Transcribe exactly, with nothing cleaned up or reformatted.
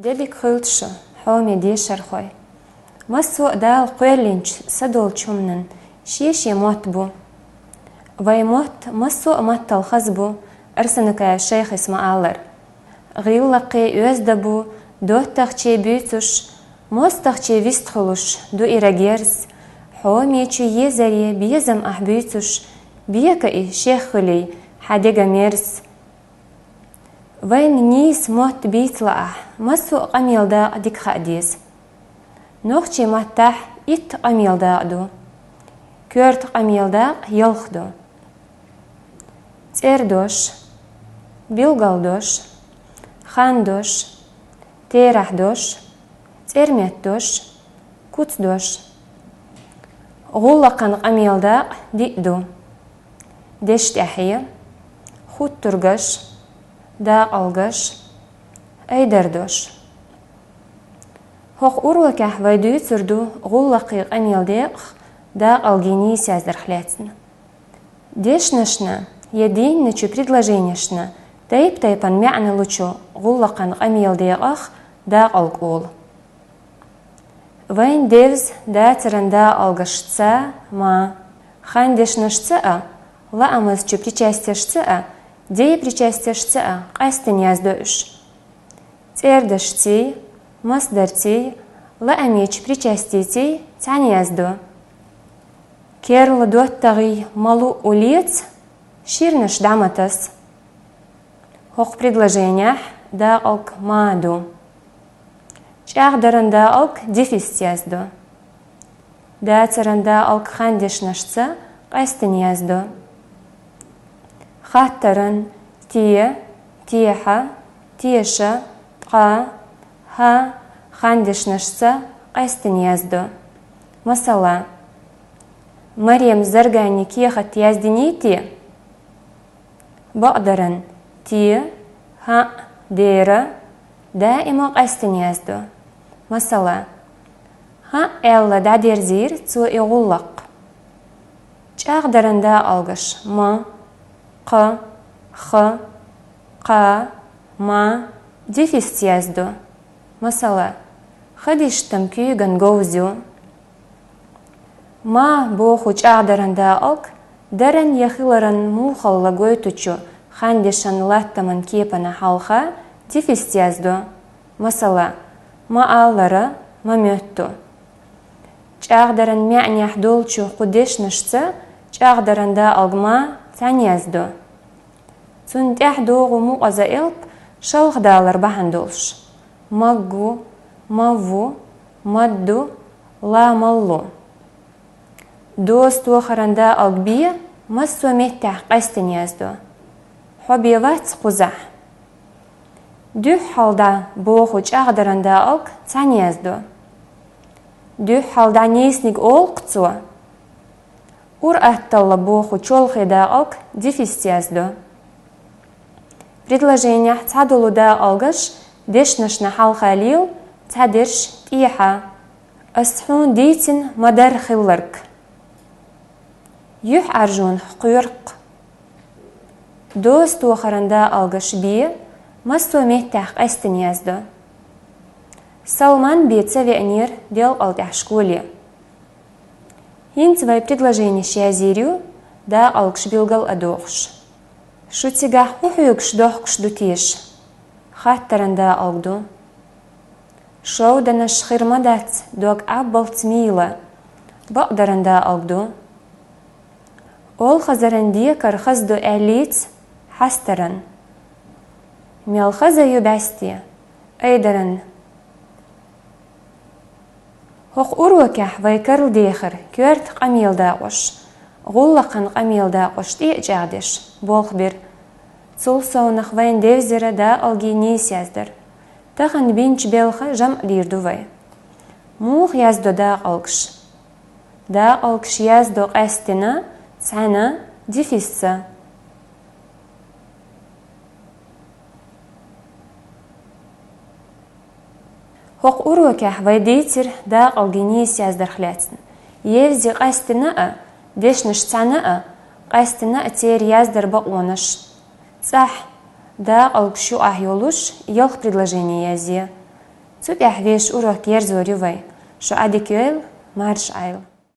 Деррига хуьлда шу, хьоме дешархой. Массо а Дала кхоьллинчу са долчу хӀуманан шен-шен мотт бу. Вайн мотт массо а маттал хаза бу, Арсанукаев Шайхис ма-аллара. ГӀиллакхе оьзда бу, доттагӀче буьйцуш, мостагӀче вистхуьлуш ду и рагерз, хьомечу езаре безам ахь буьйцуш, бека и шех хуьлий, хьан дега мерз. Вайна нийса мотт бийца лаахь, массо а къамел дакъа дика хаа деза. Нохчийн маттахь итт къамел дакъа ду. Коьрта къамел дакъа ялх ду. ЦӀердош, билгалдош, хандош, терахьдош, цӀерметтош, куцдош. ГӀуллакхан къамел дакъа диъ ду. Дешна тӀаьхье, хуттургаш, дакъалгаш, айдардош. ХӀокху урокехь вай дуьйцур ду гӀуллакхийн къамел декъах дакъалгий нийса яздарх лаьцна. Дешнашна я дийначу предложенешна тайп-тайпана маьӀна лучу гӀуллакхан къамел декъах дакъалг олу. Вайн девза дацаран дакъалгашца ма, хандешнашца а, лаамазчу причастешца а, деепричастешца а къаьстина яздо уьш. ЦӀердашций, масдарций, лаамечу причастиций цхьаьна яздо. Керла доттагӀий ма-луъу леца, ширнаш дӀа ма таса. ХӀокху предложенехь дакъалг ма ду. ЧӀагӀдаран дакъалг дефисца яздо. Дацаран дакъалг хандешнашца къаьстина яздо. Хаттаран те, техьа, теша, ткъа, хӀа хандешнашца къаьстина яздо. Масала, Марем Заргани кехат яздиний те? Бакъдаран те, хӀаъ, дера, даима къаьстина яздо. Масала, хӀаъ аьлла дӀадерзийра цо и гӀуллакх. ЧӀагӀдаран дакъалгаш ма, кха, ха, кха, ма дефисца яздо. Масала, хадиштам куьйган говза ю. Ма боху чӀагӀдаран дакъалг даран я хиларан мухалла гойтучу хандешан латтаман кепана хьалха дефисца яздо. Масала, ма-аллара, ма-моьтту. ЧӀагӀдаран маьӀнехь долчу кху дешнашца чӀагӀдаран дакъалг ма цхьаьна яздо. Цунна тӀаьхьа догӀу мукъаза элп шалха далар бахьана долуш. Маггу, мавву, мадду, ла маллу. Доза тохаран дакъалг бе массо а меттехь къаьстина яздо. Хьо бен вац кхузахь. Дуьххьал дӀа боху чӀагӀдаран дакъалг цхьаьна яздо. Дуьххьал дӀа нийсниг олу-кх цо. Ур атталла боху чолхе дакъалг дефисца яздо. Предложенехь цхьадолу дакъалгаш дешнашна хьалха лела, цхьадерш тӀехьа. Ас хьуна дийцина ма-дарра хилларг. ЮьхьӀаьржонах кхоьру-кх. Доза тохаран дакъалгаш бе массо а меттехь къаьстина яздо. Салман бен ца веанера делкъал тӀехь школе. ХӀинца вай предложенеш язйийр ю, дакъалгаш билгал а дохуш. Шу цигахь хӀун хьоьгуш дохкуш ду теша? Хаттаран дакъалг ду. Шовданаш хир ма дац, дог Ӏаббалц мийла. Бакъдаран дакъалг ду. Олхазаран декар хаза ду аьллица, хьастаран. Мел хаза ю бӀаьсте, айдаран. ХӀокху урокехь вай карла дехира коьрта къамел дакъош, гӀуллакхан къамел дакъош тӀе а чӀагӀдеш, болх бира. Цул совнах вайн девзира дакъалгий нийса яздар. Тахана бинчу белхан жамӀ дийр ду вай. Муха яздо дакъалгаш? Дакъалгаш яздо къаьстина, цхьаьна, дефисца. ХӀокху урокехь вай дийцира дакъалгий нийса яздарх лаьцна. Евзи къаьстина а, дешнаш цхьаьна а, къаьстина а церан яздар бакъонаш. ЦӀахь, дакъалгаш юкъахь йолуш, ялх предложение язъе. Цу тӀехь вешан урок ерзор ю вай. Шун Ӏадика йойла, марша Ӏойла.